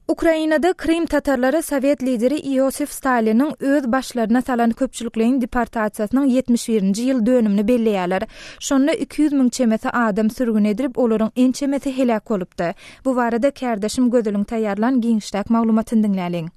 Ukrainada krym tatarlary sowet lideri Iosif Staliniň öz başlaryna salan köpçülikleýin deportasiýasynyň 71-nji ýyl dönümini belleýärler. Şonda 200 müň çemesi adam sürgün edilip, olaryň ençemesi heläk bolupdy. Bu barada kärdeşim Gözeliň taýýarlan giňişräk maglumatyny diňläliň.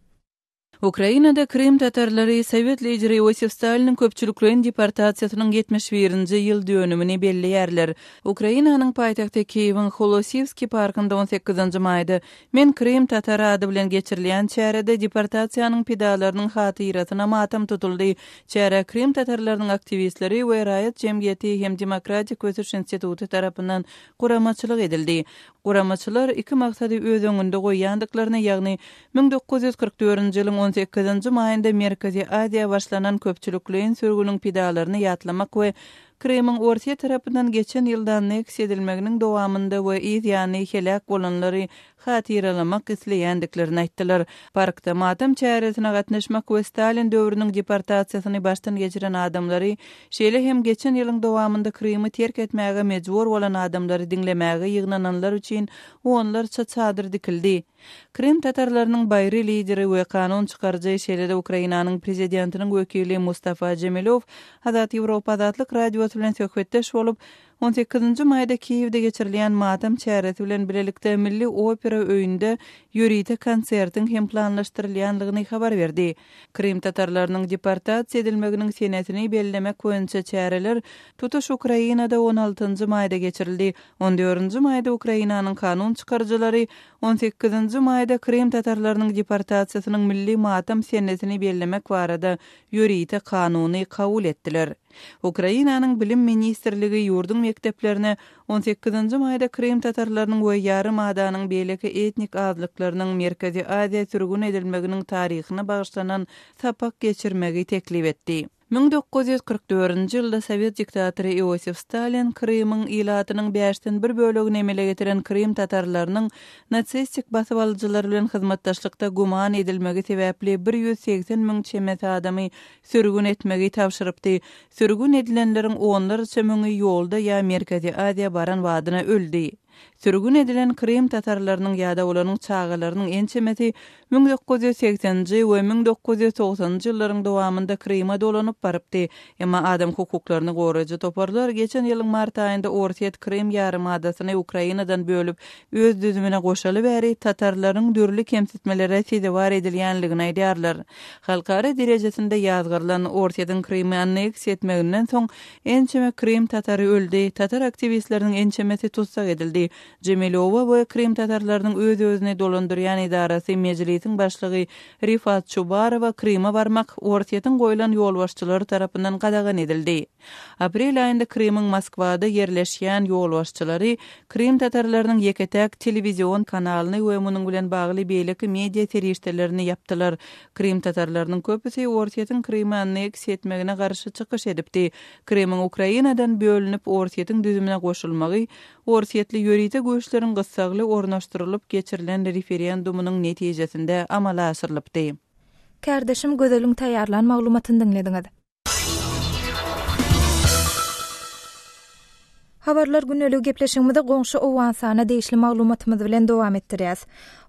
Ukrainada krym tatarlary sowet lideri Iosif Staliniň köpçülikleýin deportasiýasynyň 71-nji ýyl dönümini belleýärler. Ukrainanyň paýtagty Kiýewiň Holosiwskiý parkynda on sekizinji maýda Men krym tatary ady bilen geçirilýän çärede deportasiýanyň pidalarynyň hatyrasyna matam tutuldy. Çärä krym tatarlarynyň aktiwistleri we raýat jemgyýeti hem Demokratik ösüş instituty tarapyndan guramaçylyk edildi. Guramaçylar iki maksady öz öňünde goýýandyklaryny, ýagny 1944-nji ýylyň on sekizinji maýynda Merkezi Aziýa başlanan köpçülikleýin sürgüniň pidalaryny ýatlamak we Krymyň Orsýet tarapyndan geçen ýylda anneksiýa edilmeginiň dowamynda we yz ýany heläk bolanlary hatyralamak isleýändiklerini aýtdylar. Parkda matam çäresine gatnaşmak we Stalin döwrüniň deportasiýasyny başdan geçiren adamlary, şeýle hem geçen ýylyň dowamynda Krymy terk etmäge mejbur bolan adamlary diňlemäge ýygnananlar üçin onlarça çadyr dikildi. Krym tatarlarynyň baýry lideri we kanun çykaryjy, şeýle-de Ukrainanyň prezidentiniň wekili Mustafa Jemilew Azat Ýewropa Azatlyk Radiosy bilen söhbetdeş bolup, on sekizinji maýda Kiýewde geçirilýän matam çäresi bilen bilelikde Milli opera öýünde ýörite konsertiň hem planlaşdyrylýandygyny habar berdi. Krym tatarlarynyň deportasiýa edilmeginiň senesini bellemek boýunça çäreler tutuş Ukrainada on altynjy maýda geçirildi. On dördünji maýda Ukrainanyň kanun çykaryjylary on sekizinji maýda krym tatarlarynyň deportasiýasynyň milli matam senesini bellemek barada ýörite kanuny kabul etdiler. Ukrainanyň Bilim ministrligi ýurduň mekdeplerine on sekizinji maýda krym tatarlarynyň we ýarym adanyň beýleki etnik azlyklarynyň Merkezi Aziýa sürgün edilmeginiň taryhyna bagyşlanan sapak geçirmegi teklip etdi. 1944-nji ýylda sowet diktatory Iosif Stalin Krymyň ilatynyň bäşden bir bölegini emele getiren krym tatarlarynyň nasistik basybalyjylar bilen hyzmatdaşlykda güman edilmegi sebäpli 180 müň çemesi adamy sürgün etmegi tabşyrypdy. Sürgün edilenleriň onlarça müňi ýolda ýa Merkezi Aziýa baran badyna öldi. Sürgün edilen krym tatarlarynyň ýa-da olaryň çagalarynyň ençemesi 1980-nji we 1990-njy ýyllaryň dowamynda Kryma dolanyp barypdy. Emma adam hukuklaryny goraýjy toparlar geçen ýylyň mart aýynda Orsýet Krym ýarymadasyny Ukrainadan bölüp öz düzümine goşaly bäri tatarlaryň dürli kemsitmelere sezewar edilýänligini aýdýarlar. Halkara derejesinde ýazgarylan Orsýetiň Krymy anneksiýa etmeginden soň Ençeme krym tatary öldi, tatar aktiwistleriniň ençemesi tussag edildi. Jemilowa we krym tatarlarynyň öz-özüni dolandyrýan edarasy Mejlisiň başlygy Rifat Çubarowa Kryma barmak Orsýetiň goýlan ýolbaşçylary tarapyndan gadagan edildi. Aprel aýynda Krymyň Moskwada ýerleşýän ýolbaşçylary krym tatarlarynyň ýeke-täk telewizion kanalyny we munuň bilen bagly beýleki media serişdelerini ýapdylar. Krym tatarlarynyň köpüsi Orsýetiň Krymy anneksiýa etmegine garşy çykyş edipdi. Krymyň Ukrainadan bölünip Orsýetiň düzümine goşulmagy orsýetli ýörite güýçleriň gyssagly ornaşdyrylyp geçirilen referendumynyň netijesinde amala aşyrylypdy. Kärdeşim Gözeliň taýýarlan maglumatyny diňlediňiz. Habarlar gündeligi gepleşigimizi goňşy Owganystana degişli maglumatymyz bilen dowam etdirýäs.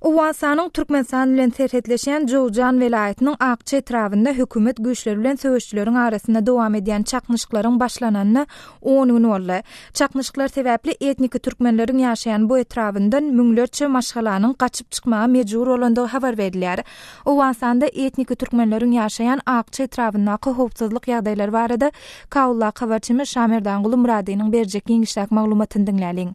Owganystanyň Türkmenistan bilen serhetleşýän Jowzjan welaýatynyň Akça etrabynda hökümet güýçleri bilen söweşijileriň arasynda dowam edýän çaknyşyklaryň başlananyna on gün boldy. Çaknyşyklar sebäpli etniki türkmenleriň ýaşaýan bu etrabyndan müňlerçe maşgalanyň gaçyp çykmaga mejbur bolandygy habar berilýär. Owganystanda etniki türkmenleriň ýaşaýan Akça etrabyndaky howpsuzlyk ýagdaýlary barada Kabuldaky habarçymyz Şamerdanguly Myradynyň berjek giňişräk maglumatyny diňläliň.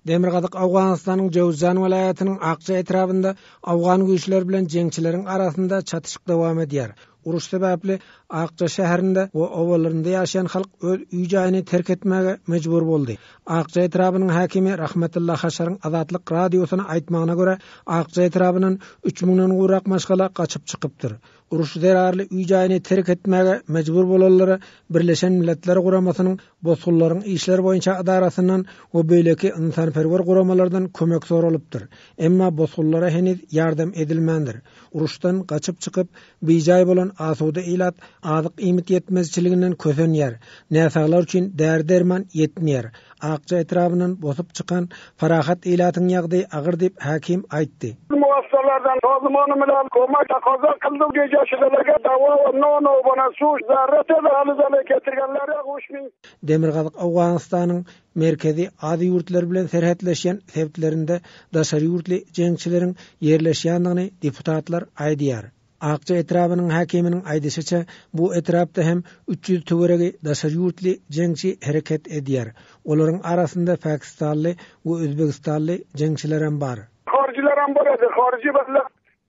Demirgazyk Owganystanyň Jöwzjan welaýatynyň Akça etrabynda owgan güýçleri bilen jeňçileriň arasynda çatyşyk dowam edýär. Uruş sebäpli Akja şäherinde we obalarynda ýaşaýan halk öz öý-jaýyny terk etmäge mejbur boldy. Akja etrabynyň häkimi Rahmetulla Haşaryň Azatlyk Radiosyna aýtmagyna görä, Akja etrabyndan üç müňden gowrak maşgala gaçyp çykypdyr. Uruş zerarly öý-jaýyny terk etmäge mejbur bolanlara Birleşen Milletler Guramasynyň Bosgunlaryň işleri boýunça edarasyndan we beýleki ynsanperwer guramalardan kömek soralypdyr. Emma bosgunlara heniz ýardam edilmändir. Uruşdan gaçyp çykyp, bijaý bolan asuda ilat. Azyk-iýmit ýetmezçiliginden kösenýär. Näsaglar üçin däri-derman ýetmeýär. Akja etrabyndan bosup çykan parahat ilatyň ýagdaýy agyr diýip, häkim aýtdy. Muassalardan Sazmany Milal komak takaza kyldy gejeşilerge dawa we non obana suw zerre tezali getirgenlere 3000. Demirgazyk Owganystanyň Merkezi Aziýa ýurtlary bilen serhetleşýän sebitlerinde daşary ýurtly jeňçileriň ýerleşýändigini deputatlar aýdýar. Akja etrabynyň häkiminiň aýdyşyça, bu etrapda hem 300 töweregi daşary ýurtly jeňçi hereket edýär. Olaryň arasynda pakistanly we özbegistanly jeňçilerem bar. Haryjylaram bar edi, haryjy birle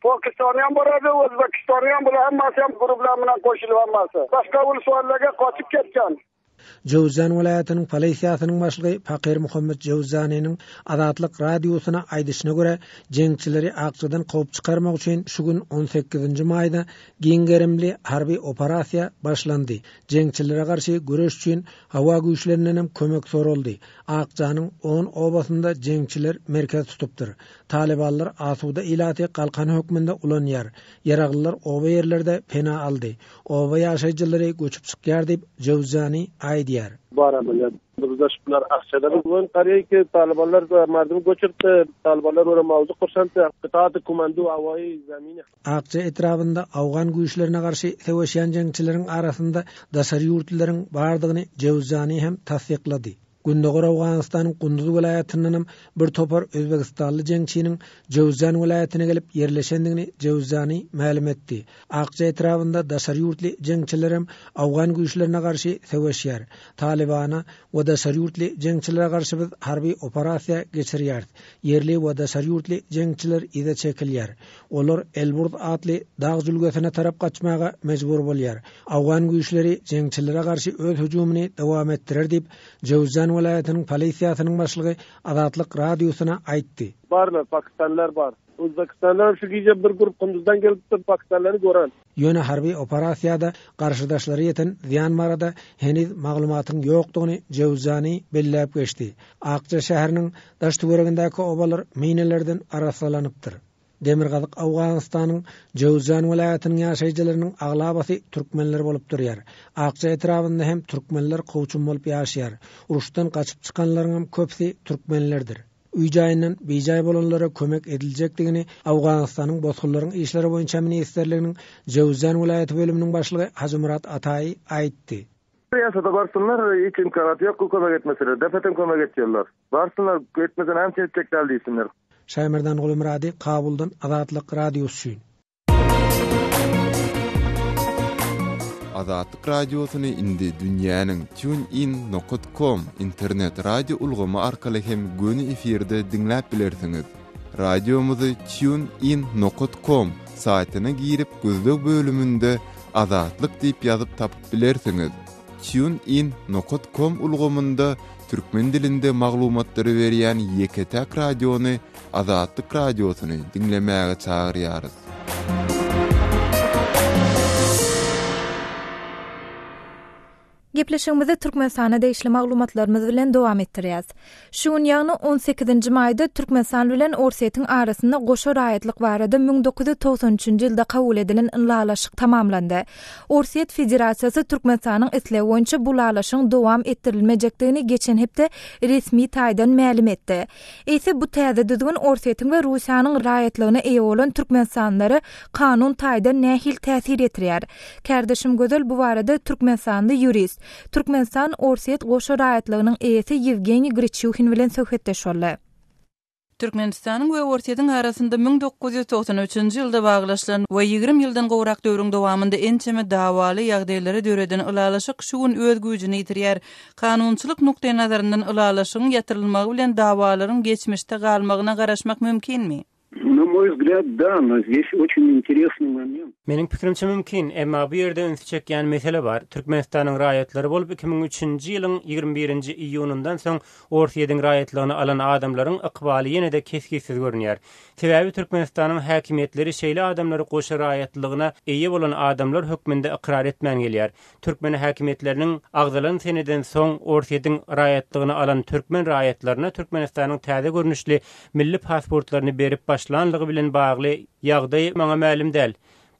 Pakistanlyam bar edi, Özbekistanlyam bular hemmesi hem gruplar bilen goşulyp hemmesi. Başga wulsuallarga gaçyp ketken. Jöwüzjan welaýatynyň polisiýasynyň başlygy Fakir Muhammet Jöwüzjanynyň Azatlyk Radiosyna aýdyşyna görä, jeňçileri Akjadan kowup çykarmak üçin şu gün on sekizinji maýda giň gerimli harby operasiýa başlandy. Jeňçilere garşy göreş üçin howa güýçlerindenem kömek soraldy. Akjanyň on obasynda jeňçiler merkez tutupdyr. Talybanlar asuda ilaty galkan hökmünde ulanýar. Ýaraglylar oba ýerlerde pena aldy. Oba ýaşaýjylary göçüp çykýar diýip, Jöwzani aýdýar. Bar amalýat. Bizde şular akçada bu gün talybanlar mardymy göçüripdi. Talybanlar ora mawzu kurşanty. Kytaty kumandu awaýy zamini. Akja etrabynda awgan güýçlerine garşy söweşýän jeňçileriň arasynda daşary ýurtlularyň bardygyny Jöwzani hem tassyklady. Gündogar Owganystanyň Gunduz welaýatyndanam bir topar özbegistanly jeňçiniň Jöwüzjan welaýatyna gelip ýerleşendigini Jöwüzjani mälim etdi. Akja etrabynda daşary ýurtly jeňçilerem owgan güýçlerine garşy söweşýär. Talybana we daşary ýurtly jeňçilere garşy biz harby operasiýa geçirýäris. Ýerli we daşary ýurtly jeňçiler yza çekilýär. Olar Elburz atly dag jülgesine tarap gaçmaga mejbur bolýar. Owgan güýçleri jeňçilere garşy öz hüjümini dowam etdirer diýip, Jöwüzjan welaýatynyň polisiýasynyň başlygy Azatlyk Radiosyna aýtdy. Barlar, pakistanlylar bar. Özbekistanlylar şu gije bir grup Kunduzdan gelipdir, pakistanlylary gören. Ýöne harby operasiýada garşydaşlara ýeten zyýan barada heniz maglumatyň ýokdugyny Jöwüzjani belläp geçdi. Akja şäheriniň daş-töweregindäki obalar minelerden arassalanypdyr. Demirgazyk Owganystanyň Jöwüzjan welaýatynyň ýaşaýjylarynyň aglabasy türkmenler bolup durýar. Akja etrabynda hem türkmenler kowçum bolup ýaşaýar. Uruşdan gaçyp çykanlaryňam köpüsi türkmenlerdir. Öý-jaýyndan bijaý bolanlara kömek ediljekdigini Owganystanyň Bosgunlaryň işleri boýunça ministrliginiň Jöwüzjan welaýaty bölüminiň başlygy Hajymyrat Ataýy aýtdy. Ýa-da barsynlar, hiç imkanaty ýok kömek etmeseler, depetem kömek etýärler. Barsynlar, etmese näme üçin etjek däl diýsinler. Şaýmerdan Gulumyrady Kabuldan Azatlyk Radiosy üçin. Azatlyk Radiosyny indi dünýäniň TuneIn nokat com internet radio ulgamy arkaly hem göni efirde diňläp bilersiňiz. Radiomyzy TuneIn nokat com saýtyna girip gözleg bölüminde Azatlyk diýip ýazyp tapyp bilersiňiz. TuneIn nokat com ulgamynda türkmen dilinde maglumatlary berýän ýeke-täk radiony Azatlyk Radiosyny diňlemäge çagyrýarys. Gepleşigimizi Türkmenistana degişli maglumatlarymyz bilen dowam etdirýäs. Şu gün, ýagny on sekizinji maýda Türkmenistan bilen Orsýetiň arasynda goşa raýatlyk barada 1993-nji ýylda kabul edilen ylalaşyk tamamlandy. Orsýet Federasiýasy Türkmenistanyň islegi boýunça bu ylalaşygyň dowam etdirilmejekdigini geçen hepde resmi taýdan mälim etdi. Eýse bu täze düzgün Orsýetiň we Russiýanyň raýatlygyna eýe bolan türkmenistanlylara kanun taýdan nähili täsir ýetirýär? Kärdeşim Gözel bu barada türkmenistanly ýurist, Türkmenistan-Orsýet goşa raýatlygynyň eýesi Ýewgeniý Greçuhin bilen söhbetdeş boldy. Türkmenistanyň we Orsýetiň arasynda 1993-nji ýylda baglaşylan we 20 ýyldan gowrak döwrüň dowamynda ençeme dawaly ýagdaýlary döreden ylalaşyk şu gün öz güýjüni ýitirýär. Kanunçylyk nukdaýnazaryndan ylalaşygyň ýatyrylmagy bilen dawalaryň geçmişde galmagyna garaşmak mümkinmi? Na moý wzglýad, da, no zdes oçin interesnyý moment. Meniň pikirimçe mümkin, emma bu ýerde ünsi çekýän mesele bar. Türkmenistanyň raýatlary bolup 2003-nji ýylyň 21-nji iýunyndan soň Orsýediň raýatlygyny alan adamlaryň ykbaly ýene-de kesgitsiz görünýär. Sebäbi Türkmenistanyň häkimiýetleri şeýle adamlary goşa raýatlygyna eýe bolan adamlar hökmünde ykrar etmän gelýär. Türkmen häkimiýetleriniň agzalan seneden soň Orsýetiň raýatlygyny alan türkmen raýatlaryna Türkmenistanyň täze görnüşli milli pasportlaryny berip başlanlygy bilen bagly ýagdaý maňa mälim däl.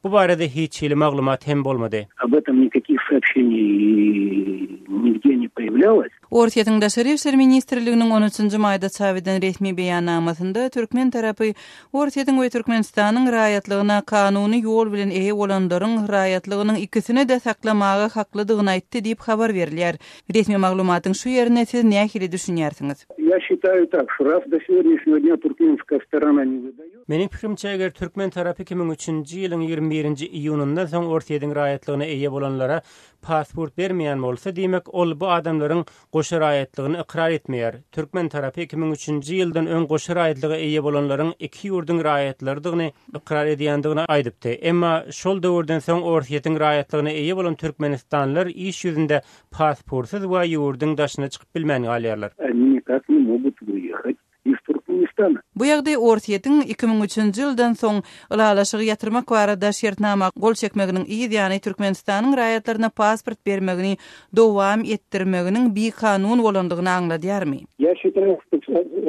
Bu barada hiç hili maglumat hem bolmady. Об этом nikakih soobşeniý nigde ne poýawlýalось. Orsýetiň Daşary işler ministrliginiň on üçünji maýda çap eden resmi beýannamasynda türkmen tarapy Orsýetiň we Türkmenistanyň raýatlygyna kanuny ýol bilen eýe bolanlaryň raýatlygynyň ikisini-de saklamaga haklydygyny aýtdy diýip habar berilýär. Resmi maglumatyň şu ýerine siz nähili düşünýärsiňiz? Ýa şitaýu tak, şo raz do segodnýaşnego dnýa turkmenskaýa storona ne wydaýot. Meniň pikirimçe, eger türkmen tarapy 2003-nji ýylyň 21-nji iýunyndan soň Orsýetiň raýatlygyna eýe bolanlara pasport bermeýän bolsa, diýmek, ol bu adamlaryň goşa raýatlygyny ykrar etmeýär. Türkmen tarapy 2003-nji ýyldan öň goşa raýatlyga eýe bolanlaryň iki ýurduň raýatlarydygyny ykrar edýändigini aýdypdy. Emma şol döwürden soň Orsýetiň raýatlygyna eýe bolan türkmenistanlylar iş ýüzünde pasportsyz we ýurduň daşyna çykyp bilmän galýarlar. Oni nikak ne mogut wyýehat iz Türkmenistana. Bu ýagdaý Orsýetiň 2003-nji ýyldan soň ylalaşygy ýatyrmak barada şertnama gol çekmeginiň yz ýany Türkmenistanyň raýatlaryna pasport bermegini dowam etdirmeginiň bikanun bolandygyny aňladýarmy? Ýa şitaýu, şto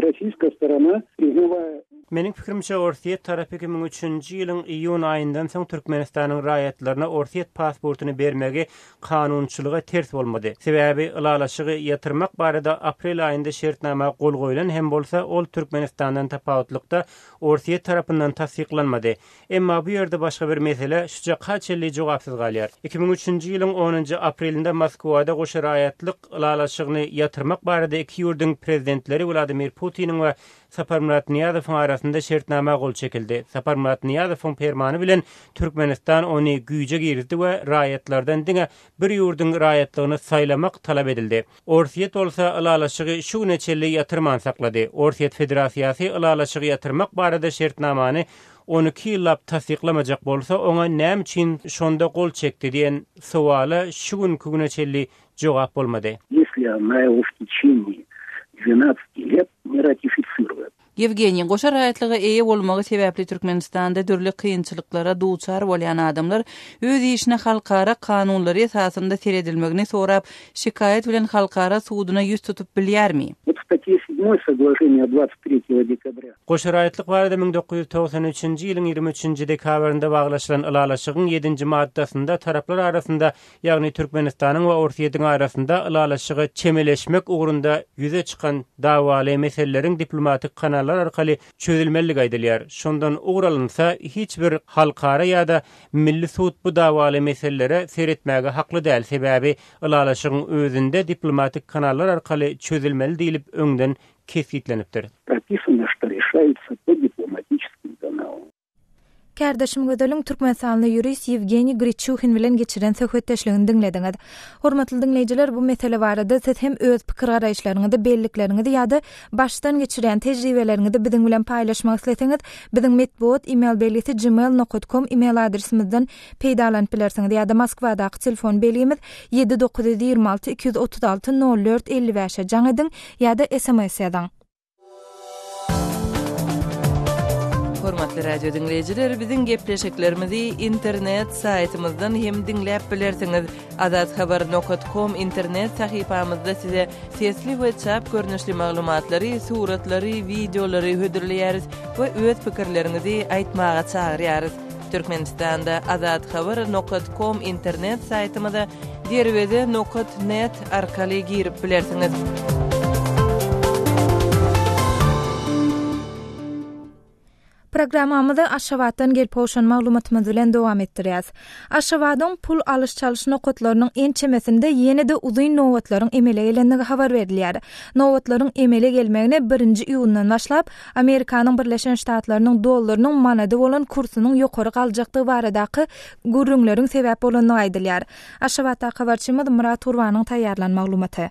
rossiýskaýa storona priznawaýa. Meniň pikirimçe, Orsýet tarapy 2003-nji ýylyň iýun aýyndan soň Türkmenistanyň raýatlaryna orsýet pasportyny bermegi kanunçylyga ters bolmady. Sebäbi ylalaşygy ýatyrmak barada aprel aýynda şertnama gol goýlan hem bolsa, ol Türkmenistandan tapawutlykda Orsýet tarapyndan tassyklanmady. Emma bu ýerde başga bir mesele şu çaka çenli jogapsyz galýar. 2003-nji ýylyň onunjy aprelinde Moskwada goşa raýatlyk ylalaşygyny ýatyrmak barada iki ýurduň prezidentleri Wladimir Putiniň we Saparmyrat Nyýazowyň arasynda şertnama gol çekildi. Saparmyrat Nyýazowyň permany bilen Türkmenistan ony güýje girizdi we raýatlardan diňe bir ýurduň raýatlygyny saýlamak talap edildi. Orsýet bolsa ylalaşygy şu güne çenli ýatyrman saklady. Orsýet Federasiýasy ylalaşygy ýatyrmak barada şertnamany 12 ýyllap tassyklamajak bolsa, oňa näme üçin şonda gol çekdi diýen sowala şu günki güne çenli jogap bolmady. Ýesli ona ýewo w teçeniýe dwenadtsati let ne ratifisiruet. Ýewgeniý, goşa raýatlyga eýe bolmagy sebäpli Türkmenistanda dürli kynçylyklara duçar bolýan adamlar öz işine halkara kanunlary esasynda seredilmegini sorap, şikaýat bilen halkara suduna ýüz tutup bilýärmi? Wot w statýe sedmoý soglaşeniýa dwadtsat tretýego dekabrýa. Goşa raýatlyk barada 1993-nji ýylyň 23-nji dekabrynda baglaşylan ylalaşygyň ýedinji maddasynda taraplar arasynda ýagny Türkmenistanyň we Orsýetiň arasynda ylalaşyga çemeleşmek ugrunda ýüze çykan dawaly meseleleriň diplomatik kanallar arkaly çözülmelidigi aýdylýar. Şondan ugur alynsa, hiç bir halkara ýa-da milli sud bu dawaly meselelere seretmäge hakly däl, sebäbi ylalaşygyň özünde diplomatik kanallar arkaly çözülmeli diýlip öňden kesgitlenipdir. Propisano, şto reşaýutsa po diplomatiçeskim kanalam. Kärdeşim Gözeliň türkmenistanly ýurist Ýewgeniý Griçuhin bilen geçiren söhbetdeşligini diňlediňiz. Hormatly diňleýjiler, bu mesele barada siz hem öz pikir-garaýyşlaryňyzy, bellikleriňizi ýa-da başdan geçirýän tejribeleriňizi biziň bilen paýlaşmak isleseňiz, biziň metbugat email belgisi gmail nokat kom email adresimizden peýdalanyp bilersiňiz ýa-da Moskwadaky telefon belgimiz 7 926 236 04 55-e jaň ediň ýa-da sms ýazyň. Hormatly radio diňleýjiler, biziň gepleşiklerimizi internet saýtymyzdan hem diňläp bilersiňiz. Azathabar.com internet sahypamyzda size sesli we çap görnüşli maglumatlary, suratlary, wideolary hödürleýäris we öz pikirleriňizi aýtmaga çagyrýarys. Türkmenistanda Azathabar nokat kom internet saýtymyza Derweze nokat net arkaly girip bilersiňiz. Programmamyzy Aşgabatdan gelip gowşan maglumatymyz bilen dowam etdirýäs. Aşgabadyň pul alyş-çalyş nokatlarynyň ençemesinde ýene-de uzyn nobatlaryň emele gelendigi habar berilýär. Nobatlaryň emele gelmegine birinji iýundan başlap, Amerikanyň Birleşen Ştatlarynyň dollarynyň manada bolan kursunyň ýokary galjakdygy baradaky gürrüňleriň sebäp bolandygy aýdylýar. Aşgabatdaky habarçymyz Myrat Gurbanyň taýýarlan maglumaty.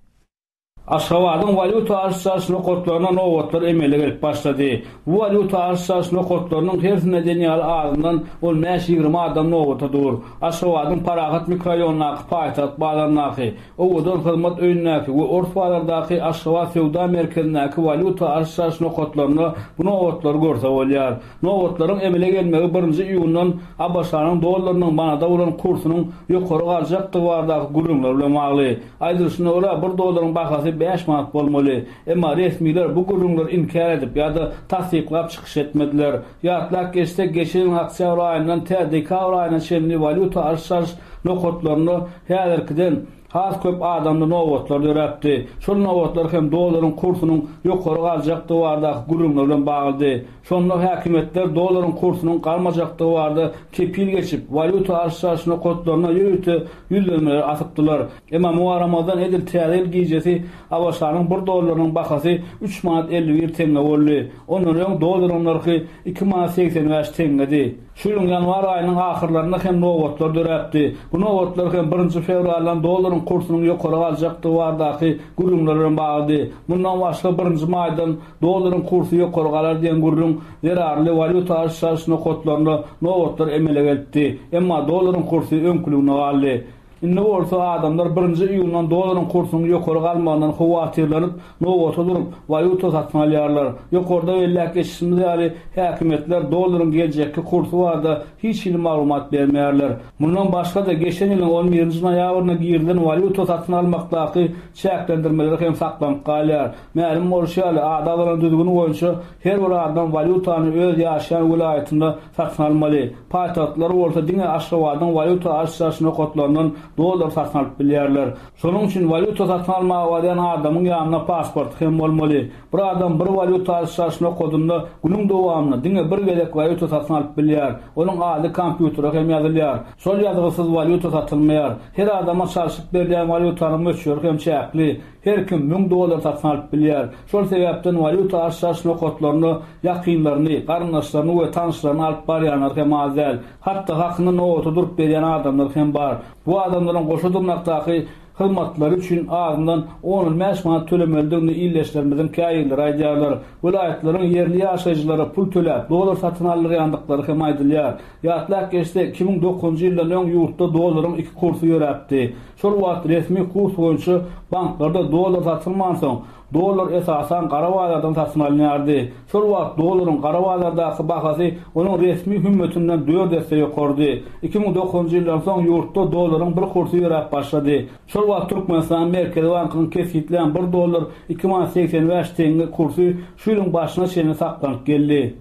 Aşgabadyň walýuta alyş-çalyş nokatlaryna nobatlar emele gelip başlady. Bu walýuta alyş-çalyş nokatlarynyň hersinde diýen ýaly azyndan on bäş-ýigrimi adam nobata dur. Aşgabadyň Parahat mikroraýonyndaky Paýtagt bazaryndaky, Owadan hyzmat öýündäki we Ors bazardaky Aşgabat söwda merkezindäki walýuta alyş-çalyş nokatlarynda bu nobatlary görse bolýar. Nobatlaryň emele gelmegi birinji iýundan ABŞ-nyň dollarynyň manada bolan kursunyň ýokary galjakdygy baradaky gürrüňler bilen bagly. Aýdylyşyna görä, bir dollaryň bahasy. bahasy bäş manat bolmaly. Emma resmiler bu gürrüňleri inkär edip ýa-da tassyklap çykyş etmediler. Ýatlap geçsek, geçen ýylyň oktýabr aýyndan tä dekabr aýyna çenli walýuta alyş-çalyş nokatlarynda häzirkiden has köp adamly nobatlar döräpdi. Şol nobatlar hem dollaryň kursunyň ýokary galjakdygy baradaky gürrüňler bilen baglydy. Şonda häkimiýetler dollaryň kursunyň galmajakdygy barada kepil geçip, walýuta alyş-çalyş nokatlaryna ýörite ýüzlenmeleri asypdylar. Emma muňa garamazdan edil Täze ýyl gijesi ABŞ-nyň bir dollarynyň bahasy üç manat 51 teňňe boldy. Ondan öň dollaryň nyrhy iki manat 85 teňňedi. Şu ýylyň ýanwar aýynyň ahyrlarynda hem nobatlar döräpdi. Bu nobatlar hem birinji fewraldan dollaryň kursunyň ýokary galjakdygy baradaky gürrüňler bilen baglydy. Mundan başga birinji maýdan dollaryň kursy ýokary galar diýen gürrüň zerarly walýuta alyş-çalyş nokatlarynda nobatlar emele gelipdi. Emma dollaryň kursy öňküligine galdy. Indi bolsa adamlar birinji iýundan dollaryň kursunyň ýokary galmagyndan howatyrlanyp, nobata durup, walýuta satyn alýarlar. Ýokarda belläp geçişimiz ýaly, häkimiýetler dollaryň geljekki kursy barada hiç hili maglumat bermeýärler. Mundan başga-da, geçen ýylyň on birinji noýabrynda girizilen walýuta satyn almakdaky çäklendirmeler hem saklanyp galýar. Mälim bolşy ýaly, ada alan düzgün boýunça her bir adam walýutany öz ýaşaýan welaýatynda satyn almaly. Paýtagtlylar bolsa diňe Aşgabadyň walýuta alyş-çalyş nokatlaryndan dollar satyn alyp bilýärler. Şonuň üçin walýuta satyn almaga barýan adamyň ýanynda pasporty hem bolmaly. Bir adam bir walýuta alyş-çalyş nokadynda günüň dowamynda diňe bir gezek walýuta satyn alyp bilýär. Onuň ady kompýutere hem ýazylýar. Şol ýazgysyz walýuta satylmaýar. Her adama çalşyp berilýän walýutanyň möçberi hem çäkli. Her kim müň dollar satyn alyp bilýär. Şol sebäpden walýuta alyş-çalyş nokatlarynda ýakynlaryny, garyndaşlaryny we tanyşlaryny alyp barýanlar hem az däl. Hatda hakyny nobata durup berýän adamlar hem bar. Bu adamlaryň goşa dyrnakdaky hyzmatlary üçin azyndan on-on bäş manat tölemelidigini ildeşlerimiziň käbirleri aýdýarlar. Welaýatlaryň ýerli ýaşaýjylara pul töläp, dollar satyn aldyrýandyklary hem aýdylýar. Ýatlap geçsek, 2009-njy ýyldan öň ýurtda dollaryň iki kursy ýöräpdi. Şol wagt resmi kurs boýunça banklarda dollar satylmansoň, dollar esasan gara bazardan satyn alynýardy. Şol wagt dollaryň gara bazardaky bahasy onuň resmi hümmetinden dört esse ýokarydy. 2009-njy ýyldan soň ýurtda dollaryň bir kursy ýöräp başlady. Şol wagt Türkmenistanyň Merkezi bankynyň kesgitlän bir dollar iki manat 85 teňňe kursy şu ýylyň başyna çenli saklanyp geldi.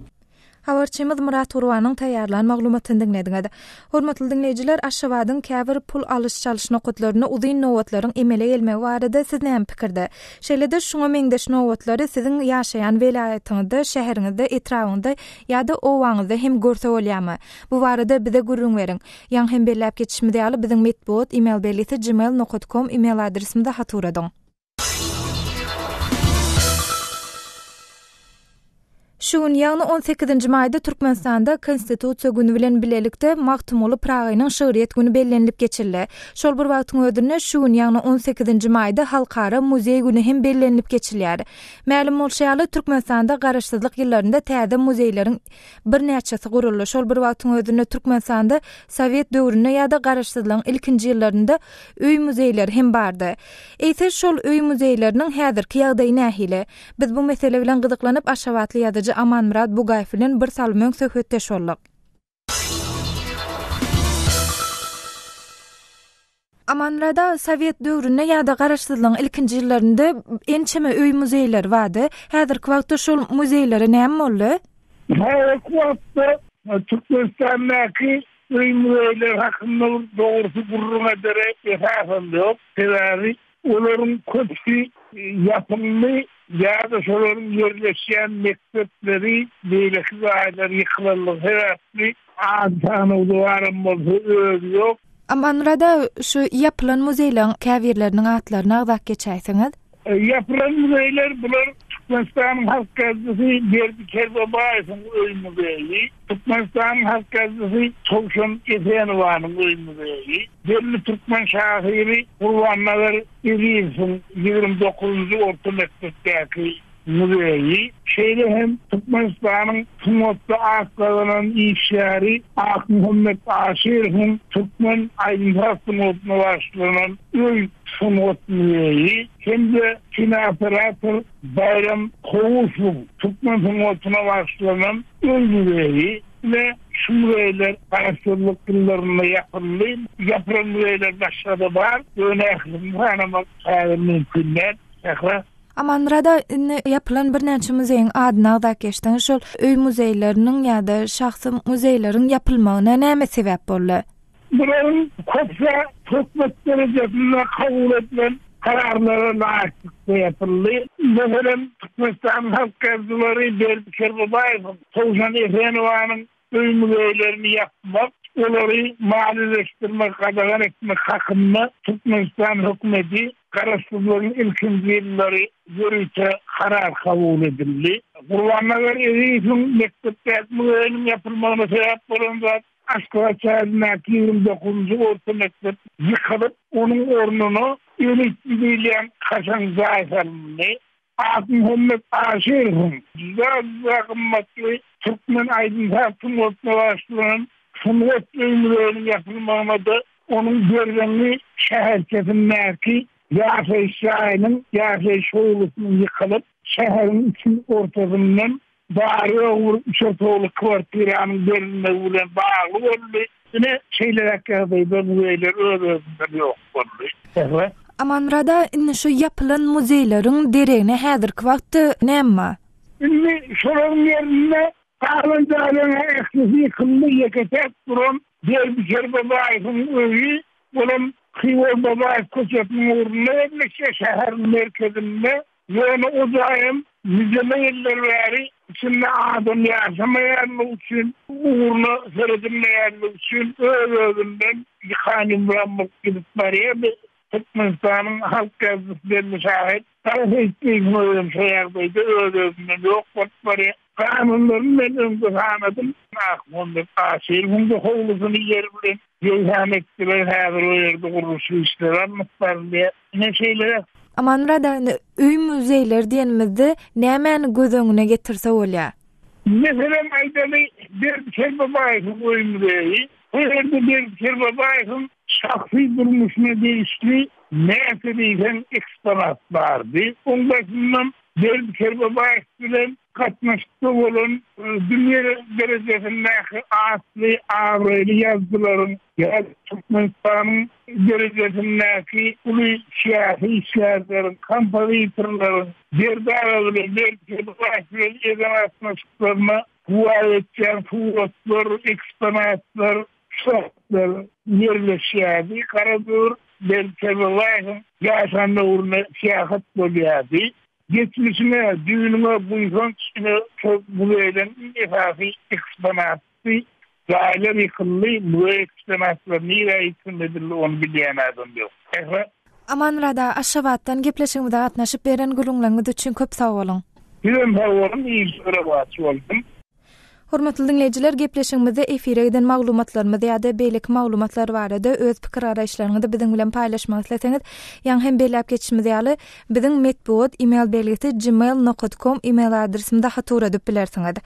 Habarçymyz Myrat Gurbanyň taýýarlan maglumatyny diňlediňiz. Hormatly diňleýjiler, Aşgabadyň käbir pul alyş-çalyş nokatlarynda uzyn nobatlaryň emele gelmegi barada siz näme pikirde? Şeýle-de şuňa meňzeş nobatlary siziň ýaşaýan welaýatyňyzda, şäheriňizde, etrabyňyzda ýa-da obaňyzda hem görse bolýarmy? Bu barada bize gürrüň beriň. Ýaňy hem belläp geçişimiz ýaly, biziň metbugat email belgisi gmail nokat kom email adresimize hat ugradyň. Şu gün, ýagny on sekizinji maýda Türkmenistanda Konstitusiýa güni bilen bilelikde Magtymguly Pyragynyň şygryýet güni bellenilip geçildi. Şol bir wagtyň özünde şu gün, ýagny on sekizinji maýda Halkara muzeý güni hem bellenilip geçilýär. Mälim bolşy ýaly, Türkmenistanda Garaşsyzlyk ýyllarynda täze muzeýleriň birnäçesi guruldy. Şol bir wagtyň özünde Türkmenistanda sowet döwründe ýa-da Garaşsyzlygyň ilkinji ýyllarynda öý muzeýleri hem bardy. Eýse, şol öý muzeýleriniň häzirki ýagdaýy nähili? Biz bu mesele bilen gyzyklanyp, aşgabatly ýazyjy Amanmyrat Bugaýew bilen bir salym öň söhbetdeş bolduk. Amanmyrat aga, sowet döwründe ýa-da garaşsyzlygyň ilkinji ýyllarynda ençeme öý muzeýleri bardy. Häzirki wagtda şol muzeýlere näme boldy? Häzirki wagtda Türkmenistandaky öý muzeýleri hakynda bir dogrusy gürrüň edere esasam ýok. Sebäbi olaryň köpüsi ýapyldy ýa-da şolaryň ýerleşýän mekdepleri, beýleki jaýlary ýykylanlygy sebäpli az sanawda baram bolsa özi ýok. Amanmyrat aga, şu ýapylan muzeýleriň käbirleriniň atlaryny agzap geçäýseňiz? Ýapylan muzeýler bular Türkmenistanyň halk ýazyjysy Berdi Kerbabaýewiň öý muzeýi, Türkmenistanyň halk ýazyjysy Towşan Esenowanyň öý muzeýi, belli türkmen şahyry Gurbannazar Ezizowyň 29-njy orta mekdepdäki muzeýi, şeýle hem Türkmenistanyň sungatda at gazanan işgäri Akmuhammet Aşyrowyň türkmen aýdym-saz sungatyna bagyşlanan öý sungat muzeýi hem-de kinooperator Baýram Kowusowyň türkmen sungatyna bagyşlanan öý muzeýi ine şu muzeýler Garaşsyzlyk ýyllarynda ýapyldy. Ýapylan muzeýler başga-da bar, ýöne ählisini sanamak häzir mümkin däl. Sähra. Amanmyrat aga, indi ýapylan birnäçe muzeýiň adyny agzap geçdiňiz. Şol öý muzeýleriniň ýa-da şahsy muzeýleriň ýapylmagyna näme sebäp boldy? Bularyň köpüsi hökümet derejesinde kabul edilen kararlara laýyklykda ýapyldy. Meselem, Türkmenistanyň halk ýazyjylary Berdi Kerbabaýewiň, Towşan Esenowanyň öý muzeýlerini ýapmak, olary maliýeleşdirmek gadagan etmek hakynda Türkmenistan hökümeti Garaşsyzlygyň ilkinji ýyllary ýörite karar kabul edildi. Gurbannazar Ezizowyň mekdepdäki muzeýiniň ýapylmagyna sebäp bolan zat Aşgabat şäherindäki 29-njy orta mekdep ýykylyp, onuň ornuna elitli diýilýän kaşaň jaý salyndy. Akmuhammet Aşyrowyň juda-juda gymmatly türkmen aýdym-saz sungatyna bagyşlanan Sungat öý muzeýiniň ýapylmagyna-da onuň Berzeňňi şäherçesindäki ýaşaýyş jaýynyň ýaşaýyş howlusynyň ýykylyp, şäheriň içiň ortasyndan Bary-ýogy bir üç otagly kwartiranyň berilmegi bilen bagly boldy. Ine, şeýleräk ýagdaýda muzeýler öz-özünden ýok boldy. Sähra. Amanmyrat aga, indi şu ýapylan muzeýleriň deregine häzirki wagtda näme bar? Indi şolaryň ýerinde galan jaýlaryň ählisi ýykyldy, ýeke-täk duran Berdi Kerbabaýewiň öýi, olam Hywa Babaýew köçesiniň ugrunda ýerleşýär, şäheriň merkezinde. Ýöne o jaýam nijeme ýyllar bäri içinde adam ýaşamaýanlygy üçin, ugruna seredilmeýänligi üçin öz-özünden ýykan-ýumran bolup gidip barýardy. Türkmenistanyň halk ýazyjysy belli şahyr Gara Seýitliýewiň özem şo ýagdaýda öz-özünden ýok bolup barýar. Kanunlaryny men öňde sanadym. Akmuhammet Aşyrowyň-da howlusyny ýer bilen ýegsan etdiler. Häzir o ýerde gurluşyk işleri alnyp barylýar. Ine şeýleräk. Amanmyrat aga, indi öý muzeýleri diýenimizde nämäni göz öňüne getirse bolýar? Meselem aýdaly, Berdi Kerbabaýewiň öý muzeýi. Bu ýerde Berdi Kerbabaýewiň şahsy durmuşyna degişli näçe diýseň eksponat bardy. Oň daşyndan Berdi Kerbabaýew bilen gatnaşykda bolan dünýä derejesindäki atly, abraýly ýazyjylaryň ýa Türkmenistanyň derejesindäki uly syýasy işgärleriň, kompozitorlaryň Berdi aga bilen, Berdi Kerbabaýew bilen eden gatnaşyklaryna güwä geçýän suratlar, eksponatlar, şahtlar ýerleşýärdi. Garaz, Berdi Kerbabaýewiň ýaşan döwrüne syýahat bolýardy. Geçmişiňe, düýnüňe buýsanç ine şol muzeýleň iň esasy eksponatdy. Jaýlar ýykyldy, muzeý eksponatlary nirä ýitirim edildi ony bilýän adam ýok. Sähra. Amanmyrat aga Aşgabatdan gepleşigimize gatnaşyp beren gürrüňleriňiz üçin köp sag boluň. Sizem sag boluň, işiňiz rowaç bolsun. Hormatly diňleýjiler, gepleşigimizde efire giden maglumatlarymyz ýa-da beýleki maglumatlar barada öz pikir-garaýyşlaryňyzy biziň bilen paýlaşmak isleseňiz, ýaňy hem belläp geçişimiz ýaly, biziň metbugat email belgisi gmail nokat kom email adresimize hat ugradyp bilersiňiz.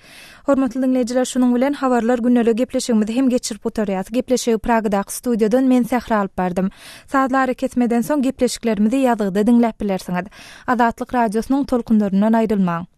Hormatly diňleýjiler, şunuň bilen Habarlar gündeliği gepleşigimizi hem geçirip gutarýas. Gepleşigi Pragadaky studiýadan men Sähra alyp bardym. Sazly arakesmeden soň gepleşiklerimizi ýazgyda diňläp bilersiňiz. Azatlyk Radiosynyň tolkunlaryndan aýrylmaň!